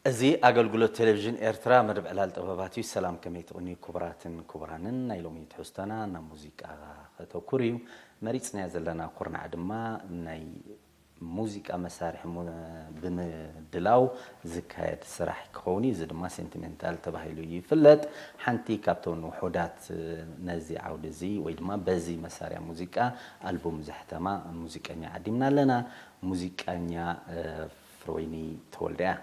እዚ ኣገልግሎት ቴሌቪዥን ኤርትራ መደብ ዕላል ጥበባት እዩ። ሰላም፣ ከመይ ትቕንዩ ክቡራትን ክቡራንን? ናይ ሎሚ ትሕዝቶና ናብ ሙዚቃ ከተኩር እዩ። መሪጽናዮ ዘለና ኩርናዕ ድማ ናይ ሙዚቃ መሳርሒ ሙ-፣ ብምድላው ዝካየድ ስራሕ ክኸውን እዩ። እዚ ድማ ሴንቲሜንታል ተባሂሉ ይፍለጥ። ሓንቲ ካብተን ውሑዳት ነዚ ዓውዲ እዚ ወይ ድማ በዚ መሳርያ ሙዚቃ ኣልቡም ዘሕተማ ሙዚቀኛ ዓዲምና ኣለና። ሙዚቀኛ፣ እ፣ ፍሮይኒ ተወልደ እያ።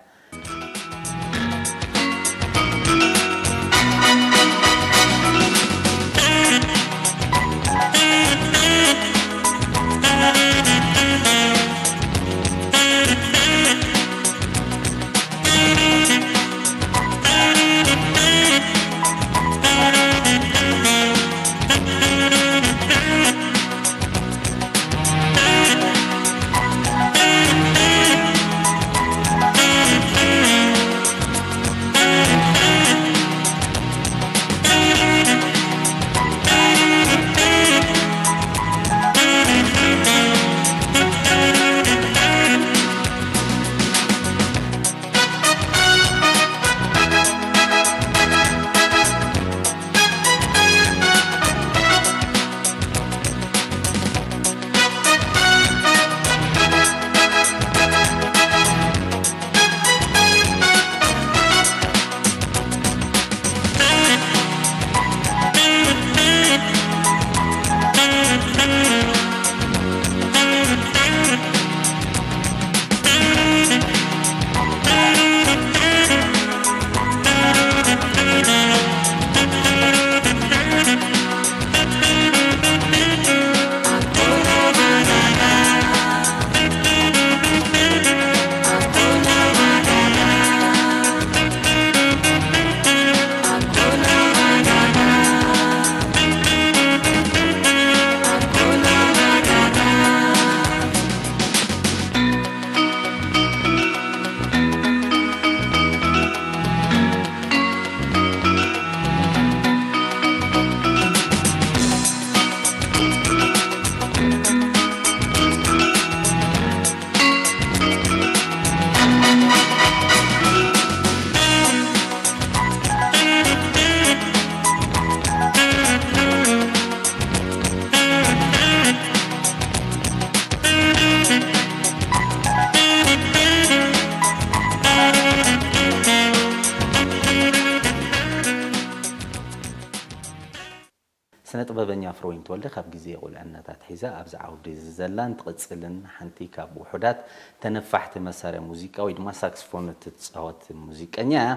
ስነ ጥበበኛ ፍሮይን ተወልደ ካብ ግዜ ቁልዕነታ ኣትሒዛ ኣብዚ ዓውዲ እዚ ዘላን ትቕጽልን ሓንቲ ካብ ውሑዳት ተነፋሕቲ መሳርያ ሙዚቃ ወይ ድማ ሳክስፎን እትጻወት ሙዚቀኛ እያ።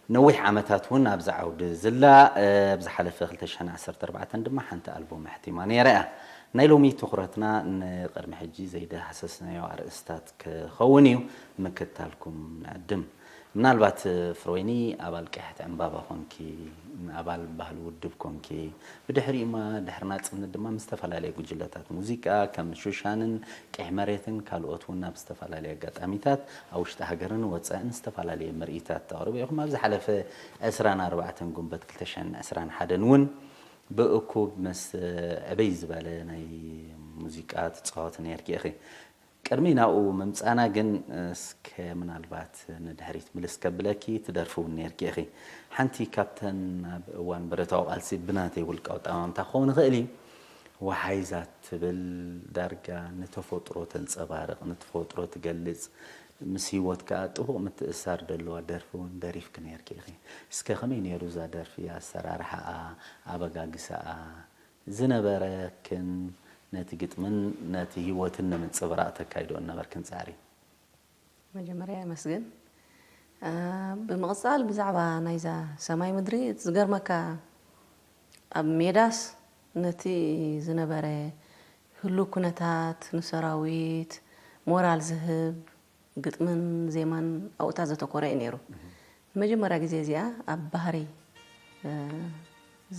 ነዊሕ ዓመታት እውን ኣብዚ ዓውዲ ዝላ፣ እ፣ ኣብ ዝሓለፈ ክልተ ሽሕን ዓሰርተ ኣርባዕተን ድማ ሓንቲ ኣልቡም ኣሕቲማ ነይራ እያ። ናይ ሎሚ ትኹረትና ንቕድሚ ሕጂ ዘይደሃሰስናዮ ኣርእስታት ክኸውን እዩ፣ ምክታልኩም ንዕድም። ምናልባት ፍሮይኒ ኣባል ቀያሕቲ ዕምባባ ኮንኪ፣ ኣባል ባህሊ ውድብ ኮንኪ፣ ብድሕሪኡማ ድሕሪ ናጽነት ድማ ምስ ዝተፈላለየ ጉጅለታት ሙዚቃ ከም ሹሻንን ቀይሕ መሬትን ካልኦት እውን ኣብ ዝተፈላለየ ኣጋጣሚታት ኣብ ውሽጢ ሃገርን ወጻእን ዝተፈላለየ ምርኢታት ተቕርቡ ኢኹም። ኣብ ዝሓለፈ ዕስራን ኣርባዕተን ጉንበት ክልተ ሽሕን ዕስራን ሓደን እውን ብእኩብ ምስ ዕብይ ዝበለ ናይ ሙዚቃ ትጻወቲ ነይርኪ ኢኺ። ቅድሚ ናብኡ ምምጻና ግን፣ እስከ ምናልባት ንድሕሪት ምልስ ከብለኪ፣ ትደርፊ እውን ነይርኪ ኢኺ። ሓንቲ ካብተን ኣብ እዋን ብረታዊ ቃልሲ ብናተይ ውልቃዊ ጠማምታ ክኸውን ይኽእል እዩ፣ ወሓይዛ ትብል፣ ዳርጋ ንተፈጥሮ ተንጸባርቕ፣ ንተፈጥሮ ትገልጽ፣ ምስ ህይወት ከኣ ጥቡቕ ምትእስሳር ደለዋ ደርፊ እውን ደሪፍኪ ነይርኪ ኢኺ። እስከ ከመይ ነይሩ እዛ ደርፊ? ኣሰራርሓኣ፣ ኣበጋግሳኣ፣ ዝነበረክን ነቲ ግጥምን ነቲ ህይወትን ንምንጽብራቕ ተካይድኦ ዝነበርክን ጻዕሪ? መጀመርያ የመስግን። እ፣ ብምቕጻል ብዛዕባ ናይዛ ሰማይ ምድሪ፣ እቲ ዝገርመካ፣ ኣብ ሜዳስ ነቲ ዝነበረ ህሉው ኩነታት፣ ንሰራዊት ሞራል ዝህብ ግጥምን ዜማን ኣብኡታት ዘተኮረ እዩ ነይሩ። ንመጀመርያ ግዜ እዚኣ ኣብ ባህሪ፣ እ፣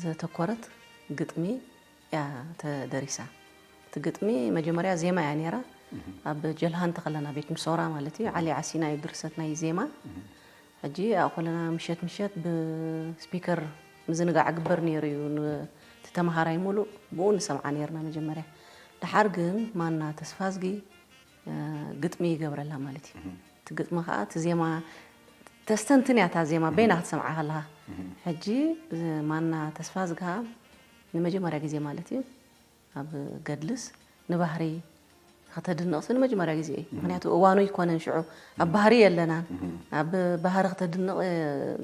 ዘተኮረት ግጥሚ እያ ተደሪሳ። እቲ ግጥሚ መጀመርያ ዜማ እያ ነይራ። ኣብ ጀልሃን ተኸለና ቤት ምሶራ ማለት እዩ። ዓሊ ዓሲና እዩ ድርሰት ናይ ዜማ። ሕጂ ኣብኡ ከለና ምሸት ምሸት ብስፒከር ምዝንጋዕ ግበር ነይሩ እዩ። ን-፣ እቲ ተምሃራይ ሙሉእ ብኡ ንሰምዓ ነይርና መጀመርያ። ደሓር ግን ማና ተስፋዝጊ፣ እ፣ ግጥሚ ይገብረላ ማለት እዩ። እቲ ግጥሚ ከዓ እቲ ዜማ ተስተንትን እያ እታ ዜማ በይና ክትሰምዓ ከለኻ። ሕጂ ማና ተስፋዝግሃ ንመጀመርያ ግዜ ማለት እዩ ኣብ ገድልስ ንባህሪ ከተድንቕሲ ንመጀመርያ ግዜ እዩ። ምክንያቱ እዋኑ ኣይኮነን ሽዑ፣ ኣብ ባህሪ የለናን። ኣብ ባህሪ ከተድንቕ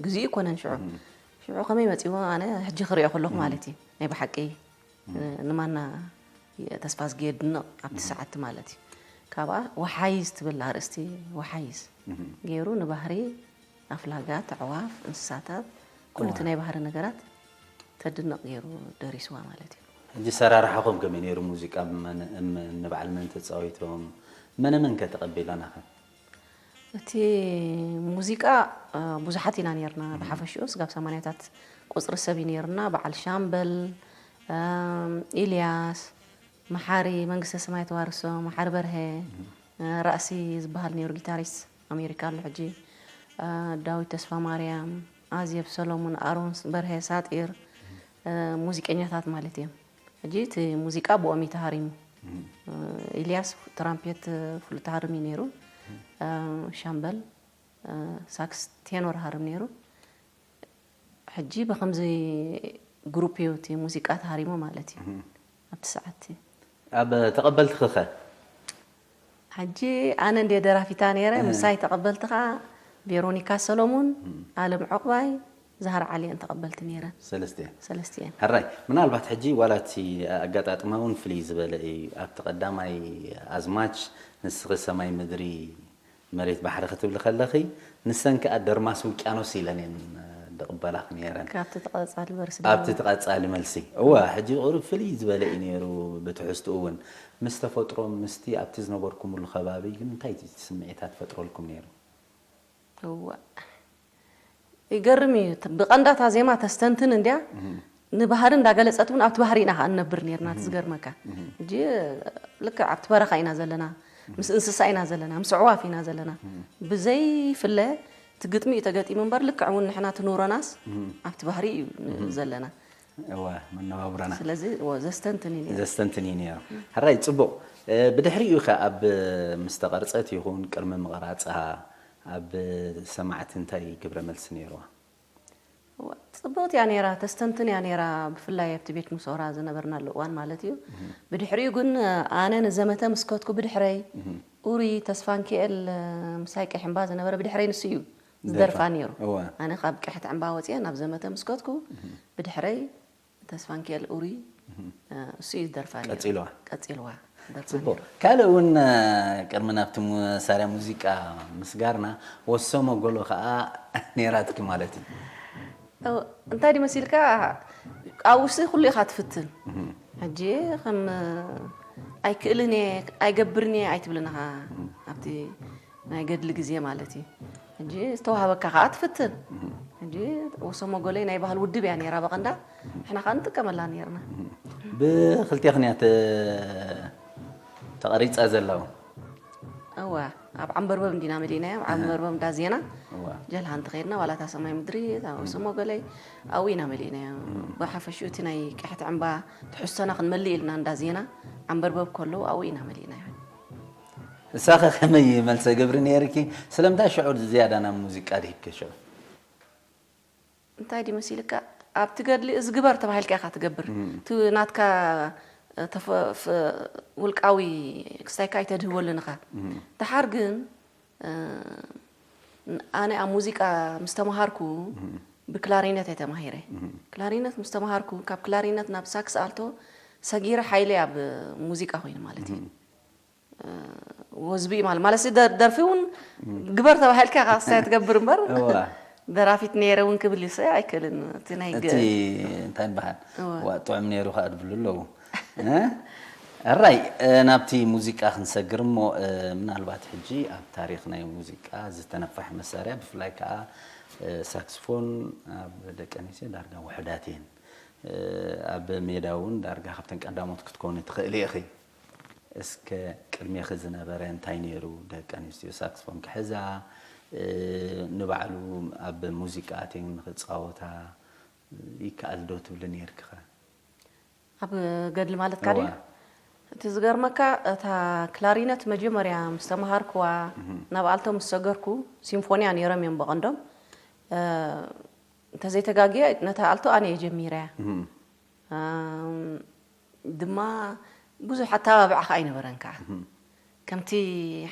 ግዜኡ ኣይኮነን ሽዑ። ሽዑ ከመይ መጺዎ ኣነ ሕጂ ክሪኦ ከለኹ ማለት እዩ ናይ ብሓቂ ንማና ተስፋዝጊ የድንቕ ኣብቲ ሰዓት ማለት እዩ። ካብኣ ወሓይዝ ትብል ኣርእስቲ፣ ወሓይዝ ገይሩ ንባህሪ ኣፍላጋት ኣዕዋፍ እንስሳታት ኩሉ እቲ ናይ ባህሪ ነገራት ተድንቕ ገይሩ ደሪስዋ ማለት እዩ። ሕጂ ሰራርሓኹም ከመይ ነይሩ? ሙዚቃ ብመን እም ንበዓል መን ተጻዊቶም? መነ መን ከ ተቐቢላናኸ? እቲ ሙዚቃ ብዙሓት ኢና ነርና ብሓፈሽኡ ስጋብ ሰማንያታት ቁፅሪ ሰብ እዩ ነርና በዓል ሻምበል ኢልያስ መሓሪ መንግስተ ሰማይ ተዋርሶ መሓሪ በርሀ ራእሲ ዝበሃል ነይሩ ጊታሪስት ኣሜሪካ ኣሎ ሕጂ ዳዊት ተስፋማርያም ኣዜብ ሰሎሙን ኣሮን በርሀ ሳጢር ሙዚቀኛታት ማለት እዮም ሕጂ እቲ ሙዚቃ ብኦም እዩ ተሃሪሙ ኢልያስ ትራምፔት ፍሉጥ ተሃርም እዩ ነይሩ ሻምበል ሳክስ ቴኖር ሃርም ነይሩ ሕጂ ብከምዚ ግሩፕ እዩ እቲ ሙዚቃ ተሃሪሙ ማለት እዩ ኣብቲ ሰዓት እቲ ኣብ ተቐበልትኺ ኸ ሕጂ ኣነ እንደ ደራፊታ ነይረ ምሳይ ተቐበልቲ ኸዓ ቬሮኒካ ሰሎሙን ኣለም ዑቕባይ ዛህራ ዓሊ እየን ተቐበልቲ ነይረን ሰለስቲኤን ሰለስቲኤን ሕራይ ምናልባት ሕጂ ዋላ እቲ ኣጋጣጥማ እውን ፍልይ ዝበለ እዩ ኣብቲ ቀዳማይ ኣዝማች ንስኺ ሰማይ ምድሪ መሬት ባሕሪ ክትብሊ ከለኺ ንሰን ከኣ ደርማስ ውቅያኖስ ኢለን እየን ድቕበላኺ ነይረን። ካብቲ ተቐጻሊ በርሲ ኣብቲ ተቐጻሊ መልሲ እወ ሕጂ ቁሩብ ፍልይ ዝበለ እዩ ነይሩ ብትሕዝትኡ እውን ምስ ተፈጥሮን ምስቲ ኣብቲ ዝነበርኩምሉ ከባቢ ግን እንታይ እቲ ስምዒታት ፈጥረልኩም ነይሩ? እወ ይገርም እዩ ብቐንዳ እታ ዜማ ተስተንትን እንድያ ንባህሪ እንዳገለፀት እውን ኣብቲ ባህሪ ኢና ከዓ ንነብር ነርና እቲ ዝገርመካ ሕጂ ልክዕ ኣብቲ በረኻ ኢና ዘለና ምስ እንስሳ ኢና ዘለና ምስ ኣዕዋፍ ኢና ዘለና ብዘይፍለ እቲ ግጥሚ እዩ ተገጢሙ እምበር ልክዕ እውን ንሕና እቲ ኑሮናስ ኣብቲ ባህሪ እዩ ዘለና እወ መነባብሮና ስለዚ እወ ዘስተንትን እዩ ነይሩ ዘስተንትን እዩ ነይሩ ሕራይ ፅቡቕ ብድሕሪኡ ከ ኣብ ምስ ተቐርፀት ይኹን ቅድሚ ምቕራፃ ኣብ ሰማዕቲ እንታይ ግብረ መልሲ ነይርዋ ጽብቕቲ እያ ነይራ፣ ተስተንትን እያ ነይራ፣ ብፍላይ ኣብቲ ቤት ምሶራ ዝነበርናሉ እዋን ማለት እዩ። ብድሕሪኡ ግን ኣነ ንዘመተ ምስ ከድኩ ብድሕረይ ኡሪ ተስፋንኪኤል ምሳይ ቀይሕ እምባ ዝነበረ ብድሕረይ ንሱ እዩ ዝደርፋ ነይሩ። ኣነ ካብ ቀሕቲ ዕምባ ወፅየ ናብ ዘመተ ምስ ከድኩ ብድሕረይ ተስፋንኪኤል ኡሪ እሱ እዩ ዝደርፋ ነይሩ። ቀፂልዋ። ቀፂልዋ። ደርፋ ጽቡቕ። ነይሩ። ካልእ እውን ቅድሚ ናብቲ መሳርያ ሙዚቃ ምስጋርና ወሶ መጎሎ ከዓ ነይራትኪ ማለት እዩ። እንታይ ድዩ መሲልካ ኣብኡ ሲ ኩሉ ኢኻ ትፍትን ሕጂ ከም ኣይክእልን እየ ኣይገብርን እየ ኣይትብልን ኢኻ ኣብቲ ናይ ገድሊ ግዜ ማለት እዩ ሕጂ ዝተዋህበካ ከዓ ትፍትን ሕጂ ወሶ መጎለይ ናይ ባህል ውድብ እያ ነይራ በቐንዳ ንሕና ከዓ ንጥቀመላ ነይርና ብክልቴኽን እያ ተቐሪፃ ዘላ እውን እወ ኣብ ዓምበርበብ እንዲና መሊእናዮ ኣብ ዓምበርበብ እንዳ ዜና ጀልሃ እንተኸድና ዋላ እታ ሰማይ ምድሪ እታ ወሶ መጎለይ ኣብኡ ኢና መሊእናዮ ብሓፈሽኡ እቲ ናይ ቅሕቲ ዕምባ ትሕዝቶና ክንመልእ ኢልና እንዳ ዜና ዓምበርበብ ከለዉ ኣብኡ ኢና መሊእናዮ እሳኸ ከመይ መልሰ ግብሪ ነይርኪ ስለምንታይ ሽዑ ዝያዳ ናብ ሙዚቃ ድሂብኪ ሽዑ እንታይ ድዩ መሲልካ ኣብቲ ገድሊ እዚ ግበር ተባሂልካ ኢኻ ትገብር እቲ ናትካ ውልቃዊ ክስታይካ ኣይተድህበሉን ኢኻ ድሓር ግን ኣነ ኣብ ሙዚቃ ምስ ተምሃርኩ ብክላሪነት እየ ተማሂረ ክላሪነት ምስ ተምሃርኩ ካብ ክላሪነት ናብ ሳክስ ኣልቶ ሰጊረ ሓይለይ ኣብ ሙዚቃ ኮይኑ ማለት እዩ ወዝቢ ማለት ማለት ደርፊ እውን ግበር ተባሂልካ ካስታይ ትገብር እምበር ደራፊት ነይረ እውን ክብል ይሰ ኣይክእልን እቲ ናይ እቲ እንታይ በሃል ዋ ጥዑም ነይሩ ከዓ ድብሉ ኣለዉ ራይ ናብቲ ሙዚቃ ክንሰግር እሞ ምናልባት ሕጂ ኣብ ታሪክ ናይ ሙዚቃ ዝተነፋሕ መሳርያ ብፍላይ ከዓ ሳክስፎን ኣብ ደቂ ኣንስትዮ ዳርጋ ውሕዳት እየን ኣብ ሜዳ እውን ዳርጋ ካብተን ቀዳሞት ክትኮኒ ትኽእሊ ኢኺ እስከ ቅድሜኺ ዝነበረ እንታይ ነይሩ ደቂ ኣንስትዮ ሳክስፎን ክሕዛ ንባዕሉ ኣብ ሙዚቃ ኣትየን ንክፃወታ ይከኣል ዶ ትብሊ ነይርክኸ ኣብ ገድሊ ማለትካ ድዩ እቲ ዝገርመካ እታ ክላሪነት መጀመርያ ምስ ተምሃርክዋ ናብ ኣልቶ ምስ ሰገርኩ ሲምፎንያ ነይሮም እዮም በቐንዶም እንተዘይተጋግየ ነታ ኣልቶ ኣነ እየ ጀሚረያ። ኣም፣ ድማ ብዙሕ ኣተባብዓ ከኣ ኣይነበረን ከኣ። ከምቲ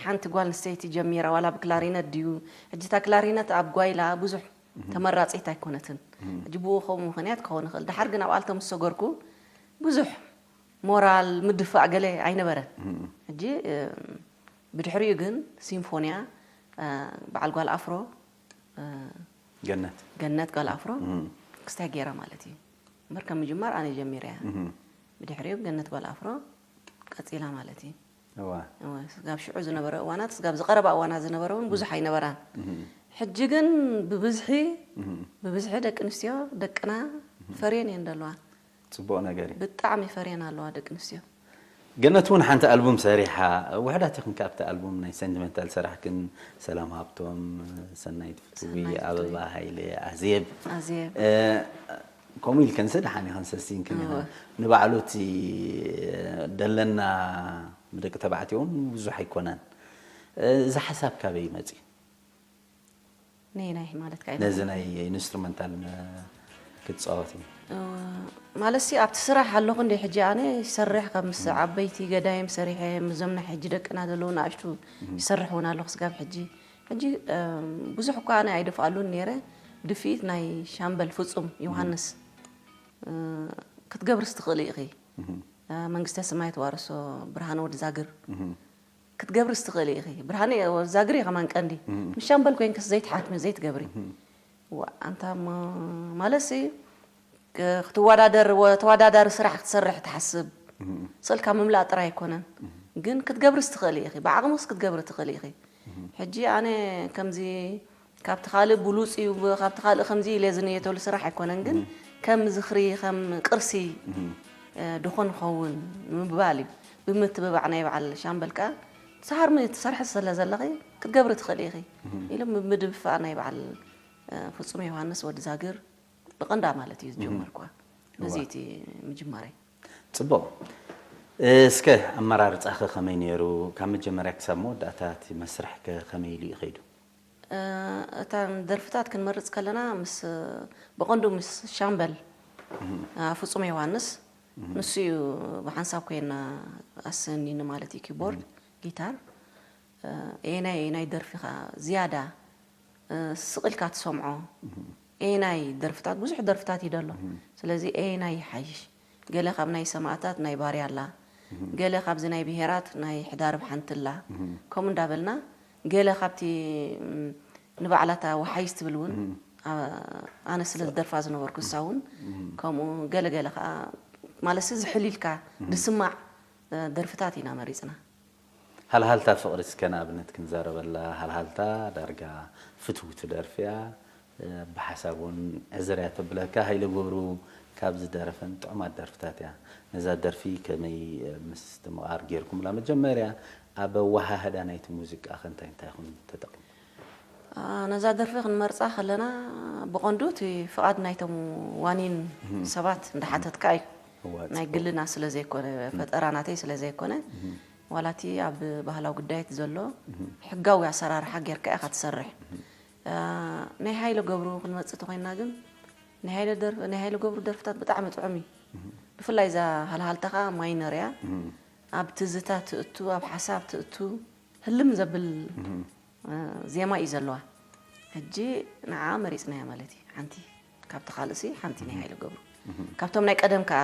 ሓንቲ ጓል ኣንስተይቲ ጀሚራ፣ ዋላ ብክላሪነት ድዩ፣ ሕጂ እታ ክላሪነት ኣብ ጓይላ ብዙሕ ተመራጺት ኣይኮነትን። ሕጂ ብኡ ከምኡ ምኽንያት ክኸውን ይኽእል። ደሓር ግን ኣብ ኣልቶ ምስ ሰገርኩ ብዙሕ ሞራል ምድፋእ ገለ ኣይነበረን። ሕጂ፣ እም፣ ብድሕሪኡ ግን ሲምፎንያ፣ እ፣ በዓል ጓል ኣፍሮ፣ እ፣ ገነት። ገነት ጓል ኣፍሮ ክስታይ ገይራ ማለት እዩ። እምበር ከም ምጅማር ኣነ ጀሚረያ። ብድሕሪኡ ገነት ጓል ኣፍሮ ቀጺላ ማለት እዩ። እዋ። እወ፣ ስጋብ ሽዑ ዝነበረ እዋናት፣ ስጋብ ዝቐረባ እዋናት ዝነበረ እውን ብዙሕ ኣይነበራን። ሕጂ ግን ብብዝሒ፣ ብብዝሒ ደቂ ኣንስትዮ ደቅና ፈርየን እየን ዘለዋ። ጽቡቕ ነገር እዩ። ብጣዕሚ ፈርየን ኣለዋ ደቂ ኣንስትዮ። ገነት እውን ሓንቲ ኣልቡም ሰሪሓ፣ ውሕዳት ኢኽን ካብቲ ኣልቡም ናይ ሰንቲመንታል ሰራሕክን፣ ሰላም ሃብቶም፣ ሰናይት ፍትዊ፣ ሰናይት ፍትዊ። ኣበባ ሃይለ፣ ኣዜብ። ኣዜብ። እ፣ ከምኡ ኢልክንሲ ደሓን ኢኽን ሰሲንክን ኢኽን። እወ። ንባዕሉ እቲ ደለና ብደቂ ተባዕትዮ እውን ብዙሕ ኣይኮነን። እዚ ሓሳብ ካበይ መጺኡ? ነየናይ ማለትካ እዩ? ነዚ ናይ ኢንስትሩመንታል መ-፣ ክትጻወት እዩ። እ፣ ማለትሲ ኣብቲ ስራሕ ኣለኹ እንደ ሕጂ ኣነ ይሰርሕ፣ ካብ ምስ ዓበይቲ ገዳይም ሰሪሐ፣ ምስዞም ናይ ሕጂ ደቅና ዘለዉ ንኣሽቱ ይሰርሕ እውን ኣለኹ ስጋብ ሕጂ። ሕጂ፣ እም፣ ብዙሕ እኳ ኣነ ኣይደፍኣሉን ነይረ፣ ድፍኢት ናይ ሻምበል ፍጹም ዮሃንስ፣ እ፣ ክትገብርስ ትኽእሊ ኢኺ። እ፣ መንግስተ ሰማይ ተዋርሶ ብርሃነ ወዲ ዛግር። ክትገብርስ ትኽእሊ ኢኺ። ብርሃነ ዛግሪ ከማን ቀንዲ። ምስ ሻምበል ኮይንክስ ዘይትሓክሚ፣ ዘይትገብሪ። ዋ፣ ኣንታ ማ-፣ ማለትሲ፣ ክ-፣ ክትወዳደር፣ ወ-፣ ተወዳዳሪ ስራሕ ክትሰርሕ ትሓስብ። ስእልካ ምምላእ ጥራይ ኣይኮነን። ግን ክትገብርስ ትኽእሊ ኢኺ። ብዓቕምስ ክትገብሪ ትኽእሊ ኢኺ። ሕጂ ኣነ ከምዚ ካብቲ ካልእ ብሉጽ እዩ፣ ብ-፣ ካብቲ ካልእ ከምዚ ኢለ ዝንየተሉ ስራሕ ኣይኮነን፣ ግን ከም ዝኽሪ፣ ከም ቅርሲ፣ እ፣ ድኾን ኸውን ንምባል እዩ። ብምትብባዕ ናይ በዓል ሻምበል ከኣ ትሃርሚ ትሰርሒ ስለ ዘለኺ ክትገብሪ ትኽእሊ ኢኺ ኢሎም ብምድፍፋእ ናይ በዓል፣ እ፣ ፍጹም ዮሃንስ ወዲ ዛግር ብቐንዳ ማለት እዩ ዝጀመርኩዋ። እዋ። በዚ እቲ ምጅማረይ። ጽቡቕ። እስከ ኣመራርጻኸ ከመይ ነይሩ? ካብ መጀመርያ ክሳብ መወዳእታ እቲ መስርሕከ ከመይ ኢሉ እዩ ከይዱ? እ፣ እታ ደርፍታት ክንመርጽ ከለና ምስ፣ ብቐንዱ ምስ ሻምበል፣ እ፣ ፍጹም ዮሃንስ፣ ንሱ እዩ ብሓንሳብ ኮይና ኣሰኒኒ ማለት እዩ፣ ኪቦርድ፣ ጊታር። እ፣ ኣየናይ፣ ኣየናይ ደርፊ ኸኣ ዝያዳ፣ እ፣ ስቕ ኢልካ ትሰምዖ? ኣየናይ ደርፍታት፣ ብዙሕ ደርፍታት እዩ ደሎ። ስለዚ ኣየናይ ይሓይሽ? ገለ ካብ ናይ ሰማእታት ናይ ባርያ ኣላ፣ ገለ ካብዚ ናይ ብሄራት ናይ ሕዳርብ ሓንቲ ኣላ። ከምኡ እንዳበልና ገለ ካብቲ፣ ም፣ ንባዕላታ ወሓይዝ ትብል እውን፣ ኣ-፣ ኣነ ስለ ዝደርፋ ዝነበርኩ፣ እሳ እውን ከምኡ፣ ገለ ገለ ከኣ ማለትሲ ዝሕል ኢልካ ዝስማዕ፣ እ፣ ደርፍታት ኢና መሪጽና። ሃልሃልታ ፍቕሪ እስከ ንኣብነት ክንዛረበላ። ሃልሃልታ ዳርጋ ፍትውቲ ደርፊ እያ። ብሓሳብ እውን ዕዝር እያ ተብለካ። ሃይለ ገብሩ ካብ ዝደረፈን ጥዑማት ደርፍታት እያ። ነዛ ደርፊ ከመይ ምስ ትምቓር ጌርኩምላ? መጀመርያ ኣብ ኣወሃህዳ ናይቲ ሙዚቃ ከ እንታይ እንታይ ኢኹም ተጠቒምኩም? ኣ፣ ነዛ ደርፊ ክንመርጻ ከለና ብቐንዱ እቲ ፍቓድ ናይቶም ዋኒን ሰባት እንዳሓተትካ እዩ። እዋ፣ ናይ ጽቡቕ። ግልና ስለ ዘይኮነ፣ ፈጠራ ናተይ ስለ ዘይኮነ፣ ዋላ እቲ ኣብ ባህላዊ ጉዳያት ዘሎ ሕጋዊ ኣሰራርሓ ጌርካ ኢኻ ትሰርሕ። እ፣ ናይ ሃይለ ገብሩ ክንመጽእ ተኾይንና ግን፣ ናይ ሃይለ ደርፍ-፣ ናይ ሃይለ ገብሩ ደርፍታት ብጣዕሚ ጥዑም እዩ። ብፍላይ እዛ ሃልሃልታ ኸኣ ማይነር እያ። ኣብ ትዝታ ትእቱ፣ ኣብ ሓሳብ ትእቱ፣ ህልም ዘብል፣ እ፣ ዜማ እዩ ዘለዋ። ሕጂ ንዓ መሪጽናያ ማለት እዩ። ሓንቲ ካብቲ ካልእሲ ሓንቲ ናይ ሃይለ ገብሩ። ካብቶም ናይ ቀደም ከኣ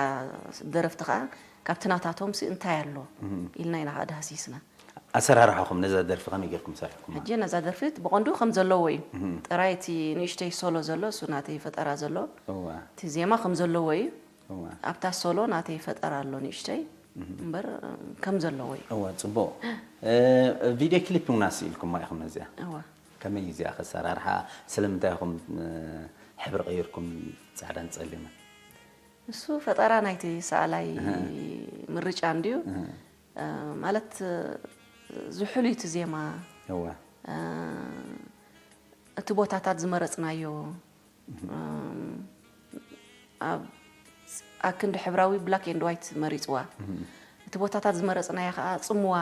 ደረፍቲ ከኣ ካብቲ ናታቶምሲ እንታይ ኣሎ ኢልና ኢና ከኣ ዳህሲስና። ኣሰራርሓኹም ነዛ ደርፊ ከመይ ጌርኩም ሰሪሕኩማ? ሕጂ ነዛ ደርፊ ብቐንዱ ከም ዘለዎ እዩ። ጥራይ እቲ ንእሽተይ ሶሎ ዘሎ፣ እሱ ናተይ ፈጠራ ዘሎ፣ እዋ። እቲ ዜማ ከም ዘለዎ እዩ። እዋ። ኣብታ ሶሎ ናተይ ፈጠራ ኣሎ ንእሽተይ፣ እምበር ከም ዘለዎ እዩ። እዋ፣ ጽቡቕ። እ፣ ቪድዮ ክሊፕ እውን ኣስኢልኩማ ኢኹም ነዚኣ። እዋ። ከመይ እዩ እዚኣ ከሰራርሓ? ስለምንታይ ኢኹም፣ እ፣ ሕብሪ ቀይርኩም ጻዕዳን ጸሊምን? እሱ ፈጠራ ናይቲ ሰኣላይ እህ። ምርጫ እንድዩ። እህ። እ፣ ማለት፣ ዝሑል እዩ እቲ ዜማ። እወ። እ፣ እቲ ቦታታት ዝመረጽናዮ፣ እህ። እም፣ ኣብ ኣክንዲ ሕብራዊ ብላክ ኤንድ ዋይት መሪጽዋ። እህ። እቲ ቦታታት ዝመረጽናዮ ከኣ ጽምዋ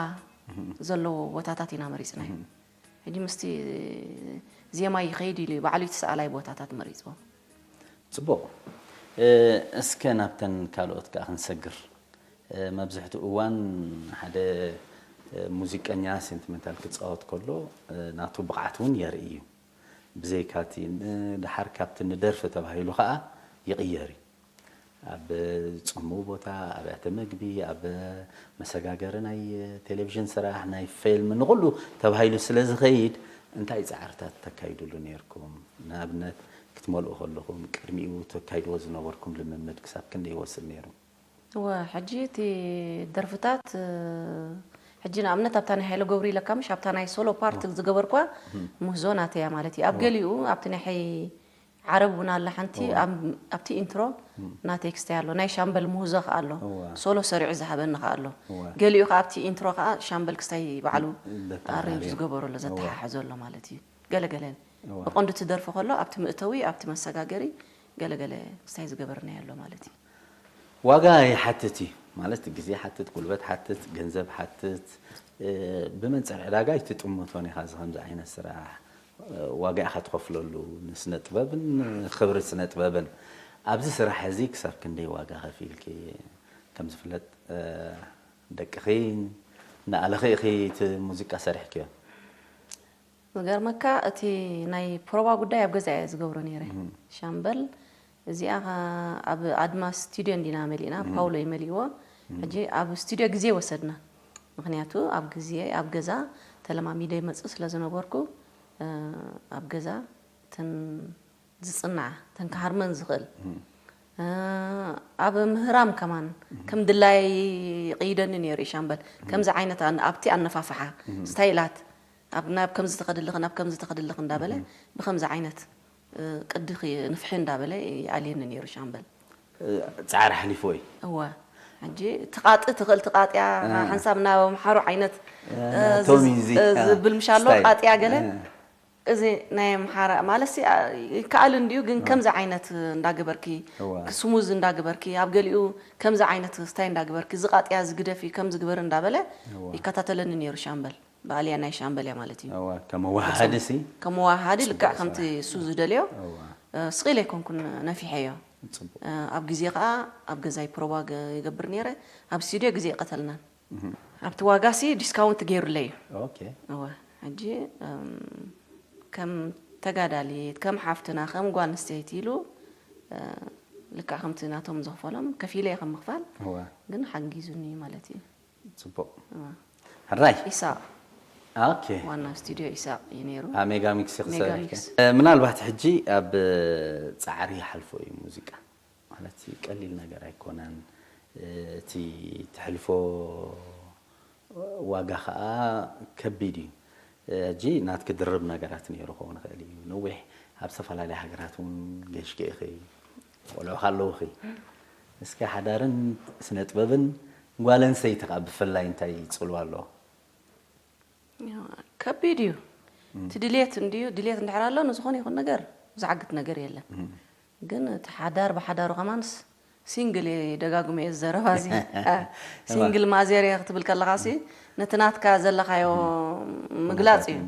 እህ። ዘለዎ ቦታታት ኢና መሪጽናዮ። እህ። ሕጂ ምስቲ ዜማ ይኸይድ ኢሉ እዩ ባዕሉ እቲ ሰኣላይ ቦታታት መሪፅዎ። ፅቡቕ። እስከ ናብተን ካልኦት ከዓ ክንሰግር። መብዝሕትኡ እዋን ሓደ ሙዚቀኛ ሴንቲመንታል ክፃወት ከሎ ናቱ ብቕዓት እውን የርኢ እዩ። ብዘይካቲ ድሓር ካብቲ ንደርፊ ተባሂሉ ከዓ ይቕየር እዩ። ኣብ ፅምው ቦታ፣ ኣብያተ መግቢ፣ ኣብ መሰጋገሪ ናይ ቴሌቪዥን ስራሕ፣ ናይ ፊልም፣ ንኹሉ ተባሂሉ ስለ ዝኸይድ እንታይ ፃዕርታት ተካይዱሉ ነይርኩም? ንኣብነት ክትመልኡ ከለኹም ቅድሚኡ ተካይድዎ ዝነበርኩም ልምምድ ክሳብ ክንደይ ይወስድ ነይሩ? እወ፣ ሕጂ እቲ ደርፍታት ሕጂ ንኣብነት ኣብታ ናይ ሃይለ ገብሩ ኢለካ ምሽ ኣብታ ናይ ሶሎ ፓርት ዝገበርኳ ምህዞ ናተያ ማለት እዩ። ኣብ ገሊኡ ኣብቲ ናይ ሓይ ዓረብ እውን ኣላ ሓንቲ ኣብቲ ኢንትሮ ናተይ ክስታይ ኣሎ ናይ ሻምበል ምህዞ ከኣ ኣሎ ሶሎ ሰሪዑ ዝሃበኒ ከኣ ኣሎ። ገሊኡ ከኣ ኣብቲ ኢንትሮ ከኣ ሻምበል ክስታይ ባዕሉ ኣሬንጅ ዝገበሮ ኣሎ ዘተሓሓዞ ኣሎ ማለት እዩ። ገለገለ ብቐንዱ ትደርፎ ከሎ ኣብቲ ምእተዊ ኣብቲ መሰጋገሪ ገለገለ ክስታይ ዝገበርናዮ ኣሎ ማለት እዩ። ዋጋ ይሓትት እዩ ማለት ግዜ ሓትት፣ ጉልበት ሓትት፣ ገንዘብ ሓትት። ብመንፅር ዕዳጋ ኣይትጥምቶን ኢኻ እዚ ከምዚ ዓይነት ስራሕ ዋጋ ኢኻ ትኸፍለሉ ንስነ ጥበብን ንክብሪ ስነ ጥበብን። ኣብዚ ስራሕ እዚ ክሳብ ክንደይ ዋጋ ከፊልኪ? ከም ዝፍለጥ ደቅኺ እናኣለኺ ኢኺ እቲ ሙዚቃ ሰሪሕክዮ። ዝገርመካ እቲ ናይ ፕሮባ ጉዳይ ኣብ ገዛ እየ ዝገብሮ ነይረ። ሻምበል እዚኣ ኣብ ኣድማስ ስቱድዮ እንዲና መሊእና ፓውሎ እዩ መሊእዎ። ሕጂ ኣብ ስቱድዮ ግዜ ወሰድና። ምክንያቱ ኣብ ግዜ ኣብ ገዛ ተለማሚደ ይመፅእ ስለ ዝነበርኩ ኣብ ገዛ እተን ዝፅንዓ እተን ክሃርመን ዝኽእል ኣብ ምህራም ከማን ከም ድላይ ይቕይደኒ ነይሩ እዩ ሻምበል። ከምዚ ዓይነት ኣብቲ ኣነፋፍሓ ስታይላት ናብ ከምዚ ተኸድልኺ ናብ ከምዚ ተኸድልኺ እንዳበለ ብኸምዚ ዓይነት ቅዲ ንፍሒ እንዳበለ ይኣልየኒ ነይሩ ሻምበል። ፃዕሪ ሓሊፍዎ እዩ። እወ ሕጂ ትቃጢ ትኽእል ትቃጢያ ሓንሳብ ናብ ኣምሓሩ ዓይነት ዝብል ምሻሎ ቃጢያ ገለ እዚ ናይ ኣምሓራ ማለት ይከኣል እንድዩ ግን ከምዚ ዓይነት እንዳገበርኪ ስሙዝ እንዳገበርኪ ኣብ ገሊኡ ከምዚ ዓይነት ስታይ እንዳገበርኪ ዝቃጥያ ዝግደፊ ከምዚ ግበር እንዳበለ ይከታተለኒ ነይሩ ሻምበል። ብኣልያ ናይ ሻምበል እያ ማለት እዩ። እወ፣ ከመወሃሃዲ ሲ? ከመወሃሃዲ ልክዕ ከምቲ እሱ ዝደልዮ ስቕ ኢለ ኣይኮንኩን ነፊሐዮ። ኣብ ግዜ ከዓ ኣብ ገዛይ ፕሮባ ይገብር ነይረ። ኣብ ስቱድዮ ግዜ ይቀተልናን ኣብቲ ዋጋ ሲ ዲስካውንት ገይሩለይ እዩ። ኦኬ። እወ፣ ሕጂ ከም ተጋዳሊት ከም ሓፍትና ከም ጓል ኣንስተይቲ ኢሉ ልክዕ ከምቲ ናቶም ዝኽፈሎም ከፊለ እየ ከም ምኽፋል እወ። ግን ሓጊዙኒ ማለት እዩ። ፅቡቕ ሕራይ ኢሳቕ ኦኬ ዋና ስቱድዮ ኢሳቕ እዩ ነይሩ። ኣብ ሜጋ ሚክስ ክሰሪሕከ ምናልባት ሕጂ ኣብ ፃዕሪ ይሓልፎ እዩ ሙዚቃ ማለት ቀሊል ነገር ኣይኮነን። እቲ ትሕልፎ ዋጋ ከዓ ከቢድ እዩ። ሕጂ ናትኪ ድርብ ነገራት ነይሩ ክኸውን ይኽእል እዩ። ነዊሕ ኣብ ዝተፈላለያ ሃገራት እውን ገሽኪ ኢኺ፣ ቆልዑ ኣለውኺ። እስኪ ሓዳርን ስነ ጥበብን ጓል ኣንስተይቲ ከዓ ብፍላይ እንታይ ፅልዋ ኣለዎ? ከቢድ እዩ። እቲ ድሌት እንድዩ ድሌት እንድሕር ኣሎ ንዝኾነ ይኹን ነገር ዝዓግት ነገር የለን። ግን እቲ ሓዳር ብሓዳሩ ከማንስ ሲንግል እየ ደጋግመ እየ ዘረባ እዚ ሲንግል ማዘር እየ ክትብል ከለኻ ሲ ነቲ ናትካ ዘለኻዮ ምግላፅ እዩ።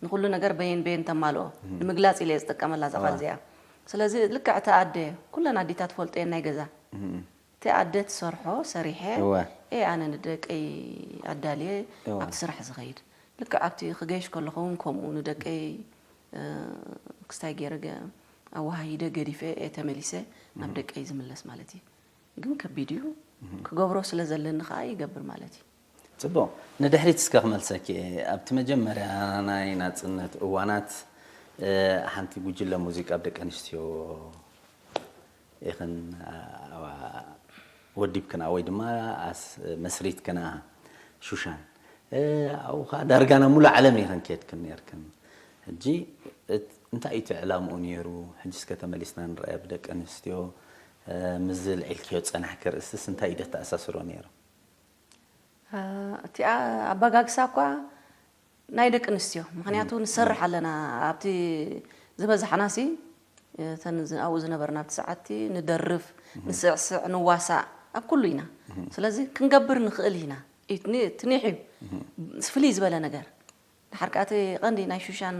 ንኩሉ ነገር በየን በየን ተማልኦ ንምግላፅ ኢለ እየ ዝጥቀመላ እዛ ቃል እዚኣ። ስለዚ ልክዕ እቲ ኣደ ኩለን ኣዴታት ትፈልጦ እየን ናይ ገዛ እቲ ኣደ ትሰርሖ ሰሪሐ እየ ኣነ ንደቀይ ኣዳልየ ኣብቲ ስራሕ ዝኸይድ። ልክዕ ኣብቲ ክገይሽ ከለኹ እውን ከምኡ ንደቀይ ክስታይ ገይረ ኣወሃሂደ ገዲፈ እየ ተመሊሰ ናብ ደቀይ ዝምለስ ማለት እዩ። ግን ከቢድ እዩ። ክገብሮ ስለ ዘለኒ ከዓ ይገብር ማለት እዩ። ፅቡቕ። ንድሕሪት እስከ ክመልሰኪ እየ። ኣብቲ መጀመርያ ናይ ናፅነት እዋናት ሓንቲ ጉጅለ ሙዚቃ ብደቂ ኣንስትዮ ኢኽን ወዲብክና ወይ ድማ መስሪትክና ሹሻን ኣብኡ ከዓ ዳርጋ ናብ ሙሉእ ዓለም ኢኽን ከድክን ነርክን። ሕጂ እንታይ እዩ እቲ ዕላምኡ ነይሩ? ሕጂ እስከ ተመሊስና ንረኣያ ብደቂ ኣንስትዮ ምዚ ልዒልክዮ ዝፀናሕኪ ርእስስ እንታይ እዩ ደተኣሳስሮ ነይሩ? እቲ ኣበጋግሳ እኳ ናይ ደቂ ኣንስትዮ ምክንያቱ ንሰርሕ ኣለና ኣብቲ ዝበዛሕና ሲ እተን ኣብኡ ዝነበርና ኣብቲ ሰዓቲ ንደርፍ ንስዕስዕ ንዋሳእ ኣብ ኩሉ ኢና ስለዚ ክንገብር ንኽእል ኢና ትኒሕ እዩ ፍልይ ዝበለ ነገር ሓርቃቲ ቀንዲ ናይ ሹሻን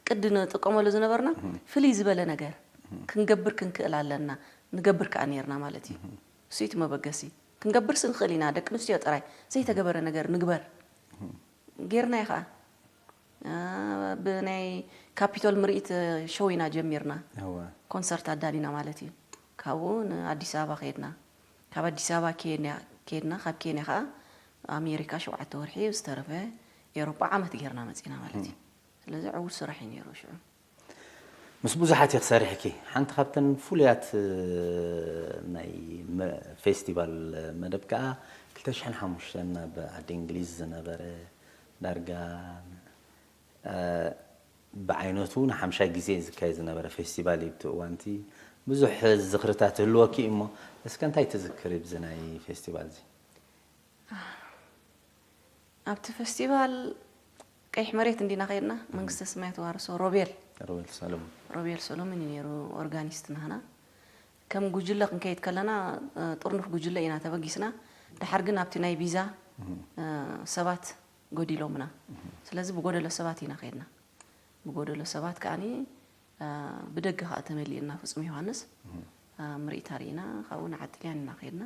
ቅዲ ንጥቀመሉ ዝነበርና ፍልይ ዝበለ ነገር ክንገብር ክንክእል ኣለና፣ ንገብር ከኣ ነርና ማለት እዩ። እሱ እቲ መበገሲ። ክንገብርስ ንኽእል ኢና፣ ደቂ ኣንስትዮ ጥራይ ዘይተገበረ ነገር ንግበር። ጌርናዮ ኸኣ። አ፣ ብናይ ካፒቶል ምርኢት ሾው ኢና ጀሚርና። እወ። ኮንሰርት ኣዳሊና ማለት እዩ። ካብኡ ንኣዲስ ኣበባ ከይድና። ካብ ኣዲስ ኣበባ ኬንያ ከይድና፣ ካብ ኬንያ ኸኣ ኣሜሪካ ሸውዓተ ወርሒ፣ ዝተረፈ ኤውሮጳ ዓመት ጌርና መጺና ማለት እዩ። ስለዚ ዕዉት ስራሕ እዩ ነይሩ ሽዑ። ምስ ብዙሓት ኢኺ ሰሪሕኪ። ሓንቲ ካብተን ፍሉያት፣ እ፣ ናይ መ-፣ ፌስቲቫል መደብ ከኣ ክልተ ሽሕን ሓሙሽተን ኣብ ዓዲ እንግሊዝ ዝነበረ ዳርጋ፣ እ፣ ብዓይነቱ ንሓምሻይ ግዜ ዝካየድ ዝነበረ ፌስቲቫል እዩ። ኣብቲ እዋንቲ ብዙሕ ዝኽርታት ይህልወኪ እዩ እሞ፣ እስከ እንታይ ትዝክሪ ብዚ ናይ ፌስቲቫል እዚ? ኣብቲ ፌስቲቫል ቀይሕ መሬት እንዲና ከይድና፣ መንግስተ ሰማይ ተዋርሶ ሮቤል፣ ሮቤል ሰሎሞን። ሮቤል ሰሎሞን እዩ ነይሩ ኦርጋኒስት ናህና። ከም ጉጅለ ክንከይድ ከለና፣ እ፣ ጥርኑፍ ጉጅለ ኢና ተበጊስና። ደሓር ግን ኣብቲ ናይ ቪዛ፣ እ፣ ሰባት ጎዲሎምና። ስለዚ ብጎደሎ ሰባት ኢና ከይድና። ብጎደሎ ሰባት ከኣኒ፣ እ፣ ብደገ ከኣ ተመሊእና ፍጹም ዮሃንስ፣ እ፣ ምርኢት ኣርኢና፣ ካብኡ ንዓዲ ጥልያን ኢና ከይድና።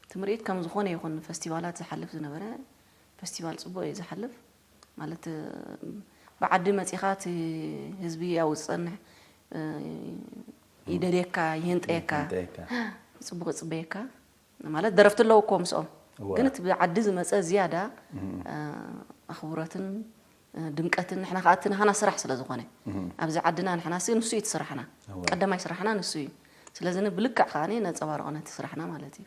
እቲ ምርኢት ከም ዝኾነ ይኹን ፈስቲቫላት ዝሓልፍ ዝነበረ ፈስቲቫል ጽቡቕ እዩ ዝሓልፍ። ማለት፣ እ፣ ብዓዲ መጺኻ እቲ ህዝቢ ኣብኡ ዝጸንሕ፣ እ፣ ይደልየካ፣ ይህንጠየካ፣ ይህንጠየካ። ጽቡቕ ይጽበየካ። ማለት ደረፍቲ ኣለዉ እኮ ምስኦም። እወ። ግን እቲ ብዓዲ ዝመጸ ዝያዳ፣ እ፣ ኣኽብሮትን፣ እ፣ ድምቀትን ንሕና ከኣ እቲ ናህና ስራሕ ስለ ዝኾነ። ኣብዚ ዓድና ንሕና ሲ ንሱ እዩ እቲ ስራሕና። እወ። ቀዳማይ ስራሕና ንሱ እዩ። ስለዚ ንብልክዕ ከኣ ነንጸባርቖ ነቲ ስራሕና ማለት እዩ።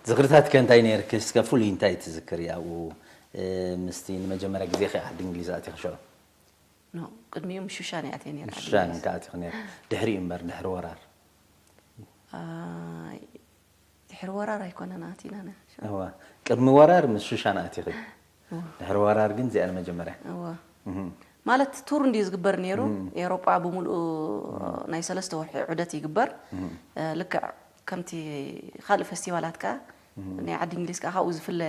ዝኽርታትከ እንታይ ነይርኪ? እስከ ፍሉይ እንታይ ትዝክሪ ኣብኡ፣ እ፣ ምስቲ ንመጀመርያ ግዜኺ ዓዲ እንግሊዝ ኣቲኺ ሽዑ? ኖ፣ ቅድሚኡ ምስ ሹሻን እየ ኣትየ ነይረ ዓዲ ሹሻን እንግሊዝ። ከኣ ኣቲኺ ነይርኪ። ድሕሪኡ እምበር፣ ድሕሪ ወራር? ኣይ፣ ድሕሪ ወራር ኣይኮነን ኣቲና ነ-፣ ሽዑ። እወ፣ ቅድሚ ወራር ምስ ሹሻን ኣቲኺ። እወ። ድሕሪ ወራር ግን እዚኣ ንመጀመርያ። እወ። እህ። ማለት ቱር እንድዩ ዝግበር ነይሩ። እም። ኤውሮጳ ብምሉኡ ናይ ሰለስተ ወርሒ ዑደት ይግበር። እም። እ፣ ልክዕ ከምቲ ካልእ ፈስቲቫላት ከኣ እም። ናይ ዓዲ እንግሊዝ ከኣ ካብኡ ዝፍለ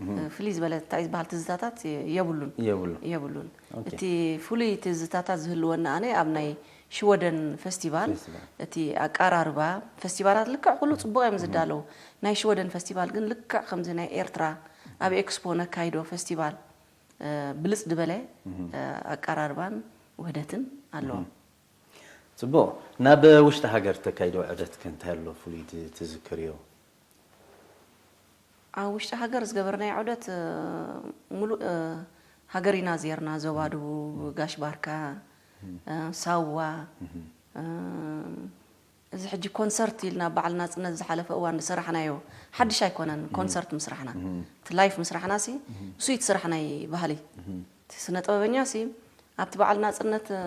እም። ፍልይ ዝበለ እንታይ ዝበሃል ትዝታታት የብሉን። የብሉን። የብሉን። ኦኬ። እቲ ፍሉይ ትዝታታት ዝህልወኒ ኣነ ኣብ ናይ ሽወደን ፈስቲቫል፣ ፈስቲቫል። እቲ ኣቀራርባ፣ ፈስቲቫላት ልክዕ ኩሉ ጽቡቕ እዮም እም። ዝዳለዉ። ናይ ሽወደን ፈስቲቫል ግን ልክዕ ከምዚ ናይ ኤርትራ ኣብ ኤክስፖ ነካይዶ ፈስቲቫል፣ እ፣ ብልጽ ዝበለ፣ እህ። እ፣ ኣቀራርባን ውህደትን ኣለዎ። እህ። ጽቡቕ። ናብ ውሽጢ ሃገር ተካይዶ ዑደት ከ እንታይ ኣሎ ፍሉይ ት-፣ ትዝክርዮ? ኣብ ውሽጢ ሃገር ዝገበርናዮ ዑደት፣ እ፣ ሙሉእ፣ እ፣ ሃገር ኢና ዜርና፣ ዞባ እህ። ደቡብ፣ እህ። ጋሽ ባርካ፣ እህ። እ፣ ሳዋ፣ እህ። እ፣ እዚ ሕጂ ኮንሰርት ኢልና በዓል ናጽነት ዝሓለፈ እዋን ዝሰራሕናዮ፣ ሓድሽ ኣይኮነን፣ እም። ኮንሰርት ምስራሕና። እም። እቲ ላይፍ ምስራሕና ሲ፣ እም። እሱ እዩ እቲ ስራሕ ናይ ባህሊ። እም። እቲ ስነ ጥበበኛ ሲ፣ ኣብቲ በዓል ናጽነት፣ እ፣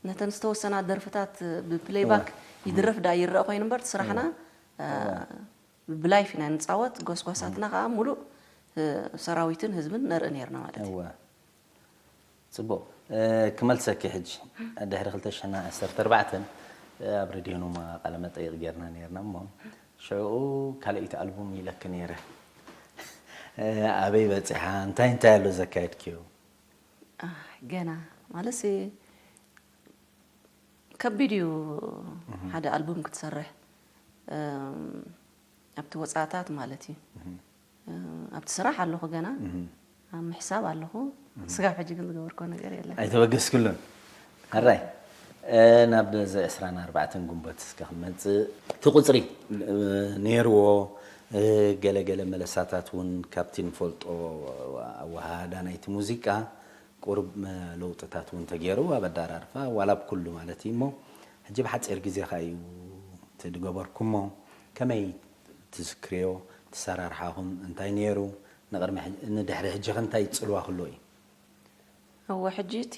ነተን ዝተወሰና ደርፍታት ብፕሌይባክ እዋ። ይድረፍ እም። ደኣ ይረአ ኮይኑ እምበር፣ እቲ ስራሕና፣ እዋ። እ፣ እዋ። ብላይፍ ኢና ንጻወት፣ ጎስጓሳትና እም። ከኣ ሙሉእ፣ እ፣ ሰራዊትን ህዝብን ነርኢ ነይርና ማለት እዩ። እዋ። ጽቡቕ። እ፣ ክመልሰኪ ሕጂ። ድሕሪ ክልተ ሽሕን ዓሰርተ ኣርባዕተን፣ እ፣ ኣብ ሬድዮ ኖማ ቃለ መጠይቕ ጌርና ኔርና እሞ፣ ሽዑኡ ካልኣይቲ ኣልቡም ኢለኪ ኔረ። እ፣ ኣበይ በጺሓ? እንታይ እንታይ ኣሎ ዘካየድክዮ? ኣህ፣ ገና። ማለትሲ ከቢድ እዩ እህ። ሓደ ኣልቡም ክትሰርሕ። እም፣ ኣብቲ ወጻእታት ማለት እዩ። እህ። እ፣ ኣብቲ ስራሕ ኣለኹ ገና። እህ። ኣብ ምሕሳብ ኣለኹ። እህ። ስጋብ ሕጂ ግን ዝገበርኮ ነገር የለን። ኣይተበገስክሉን። ሕራይ፣ እ፣ ናብ እዚ ዕስራን ኣርባዕተን ግንቦት እስከ ክንመጽእ። እቲ ቁጽሪ፣ እ፣ ነይርዎ፣ እ፣ ገለ ገለ መለሳታት እውን ካብቲ ንፈልጦ ኣወሃሃዳ ናይቲ ሙዚቃ ቁሩብ መ-፣ ለውጥታት እውን ተገይሩ ኣብ ኣደራርፋ፣ ዋላ ኣብ ኩሉ ማለት እዩ እሞ፣ ሕጂ ብሓጺር ግዜ ከኣ እዩ እቲ ዝገበርኩሞ። ከመይ ትዝክርዮ? እቲ ኣሰራርሓኹም እንታይ ነይሩ? ንቕድሚ ሕጂ፣ ንድሕሪ ሕጂ ኸ እንታይ ጽልዋ ክህልዎ እዩ? እወ፣ ሕጂ እቲ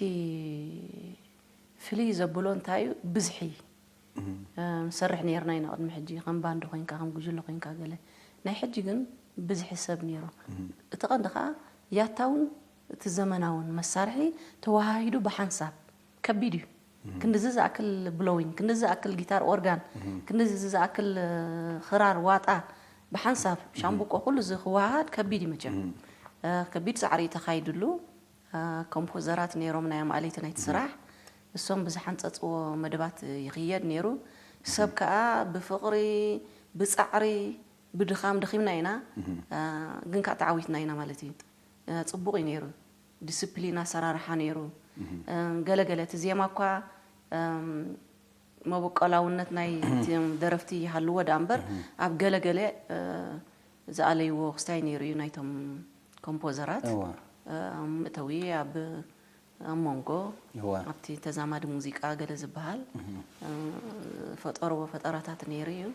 ፍልይ ዘብሎ እንታይ እዩ? ብዝሒ። እም። እ፣ ንሰርሕ ነይርና ኢና ቅድሚ ሕጂ፣ ከም ባንድ ኮይንካ፣ ከም ጉጅለ ኮይንካ ገለ። ናይ ሕጂ ግን ብዝሒ ሰብ ነይሩ። እም። እቲ ቀንዲ ኸኣ ያታውን እቲ ዘመናውን መሳርሒ ተወሃሂዱ ብሓንሳብ ከቢድ እዩ። እም። ክንድዚ ዝኣክል ብሎዊን፣ ክንድዚ ዝኣክል ጊታር ኦርጋን፣ እም። ክንድዚ ዝኣክል፣ እ፣ ኽራር ዋጣ ብሓንሳብ፣ እም። ሻምብቆ ኩሉ እዚ ክወሃሃድ ከቢድ እዩ መቸም። እም። እ፣ ከቢድ ጻዕሪ እዩ ተኻይድሉ። ኮምፖዘራት ነይሮም ናይ ኣማእለይቲ ናይቲ ስራሕ። እሶም ብዝሓንፀፅዎ መደባት ይኽየድ ነይሩ። ሰብ ከዓ ብፍቕሪ፣ ብፃዕሪ፣ ብድኻም ደኺምና ኢና፣ ግን ከዓ ተዓዊትና ኢና ማለት እዩ። ፅቡቕ እዩ ነይሩ። ዲስፕሊን ኣሰራርሓ ነይሩ። ገለገለ እቲ ዜማ እኳ መበቆላውነት ናይ ደረፍቲ ይሃልዎ ደኣ እምበር፣ ኣብ ገለገለ ዝኣለይዎ ክስታይ ነይሩ እዩ ናይቶም ኮምፖዘራት። ኣብ እተዊ ኣብ ኣብ መንጎ ኣብቲ ተዛማዲ ሙዚቃ ገለ ዝበሃል ፈጠርዎ ፈጠራታት ነይሩ እዩ።